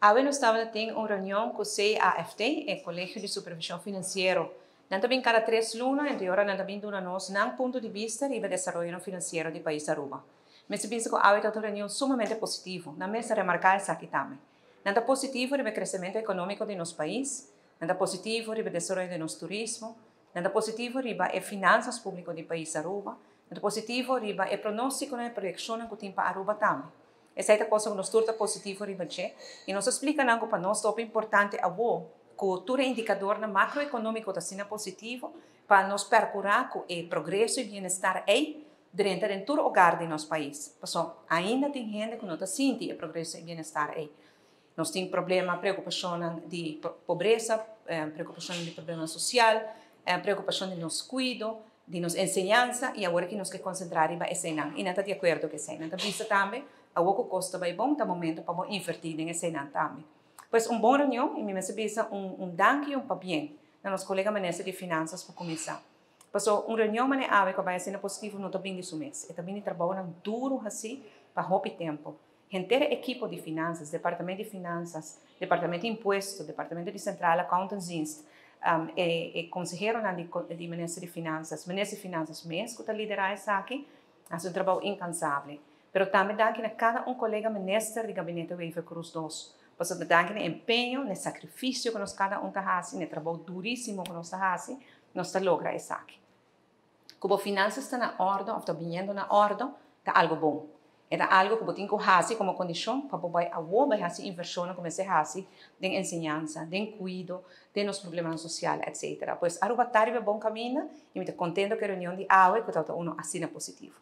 Awe nos tabatin un reunion ku CAFT, e Kolegio di Supervishon Finansiero. Nan ta bin kada 3 luna, i ora nan ta bin duna nos nan punto di bista riba desaroyo finansiero di pais Aruba. Mi ta pensa ku awe tabata un reunion sumamente positivo. Nan mes a remarká esaki tambe. Nan ta positivo riba kresementu ekonómiko di nos pais, nan ta positivo riba desaroyo di nos turismo, nan ta positivo riba e finansas públiko di pais Aruba, nan ta positivo riba e pronóstiko i proyekshon ku tin pa Aruba tambe. Esei ta kos ku nos tur ta positivo riba dje. I nos a splika nan ku pa nos ta importante awo ku tur indikador na makroekonómiko ta asina positivo pa nos perkurá ku e progreso i bienestar ei drenta den tur hogar di nos pais. Paso ainda tin hende ku no ta sinti e progreso i bienestar ei. Nos tin problema, preokupashon di pobresa, preokupashon di problema sosial, preokupashon di nos kuido, di nos enseñansa, i awor ku nos ke konsentrá riba eseinan. I nan ta di akuerdo ku esei. Nan ta bisa tambe, awor ku kos ta bai bon, ta momento pa invertí den eseinan tambe. Pues un bon reunion i mi mester bisa un danki i un pabien na nos kolega minister di Finansas pa kuminsá. Paso un reunion manera awe ku bai asina positivo no ta bin di su mes. E ta bin di trabou duru asina pa hopi tempu. Henter ekipo di Finansas, Departamento di Finansas, Departamento di Impuesto, Departamento di Centrale Accountantsdienst, e konsehero di Minister di Finansas, Minister di Finansas mes ku ta liderá esaki, hasi un trabou inkansabel. Pero tambe danki na kada un kolega minister di Gabinete Wever Croes 2. Paso danki na empeño, na sakrifisio ku nos kada un ta hasi, na trabou durísimo ku nos ta hasi, nos ta logra esaki. Ku bo finansas ta na òrdu, òf ta bini na òrdu, ta algu bon. E ta algu ku bo tin ku hasi komo kondishon pa bai awo bai hasi invershon kuminsá hasi den enseñansa, den kuido, den nos problema sosial, etc. Pues Aruba ta riba bon kaminda i mi ta kontentu ku e reunion di awe ku tabata uno asina positivo.